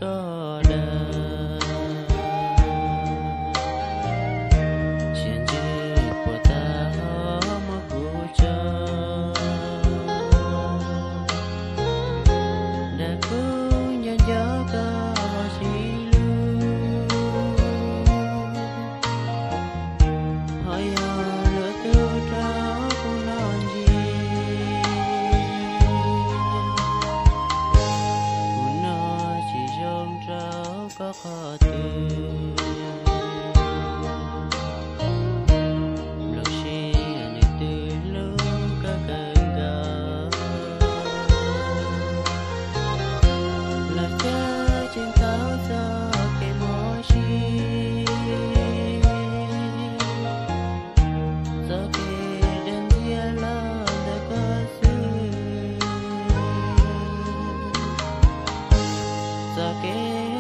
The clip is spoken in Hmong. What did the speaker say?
koj dag, siab ntsws puas tas ho muab kuv tso. Dag kuv nco nco koj sib hlub, ho yog luag tug rau kuv noj ntsis, kuv noj tsis zoo rau koj qhov twg. Nplooj siab nws twb hlub koj kawg nkaus, los cas tseem tau txoj kev mob siab, txoj kev dag ntxias los ntawm koj xwb, txoj kev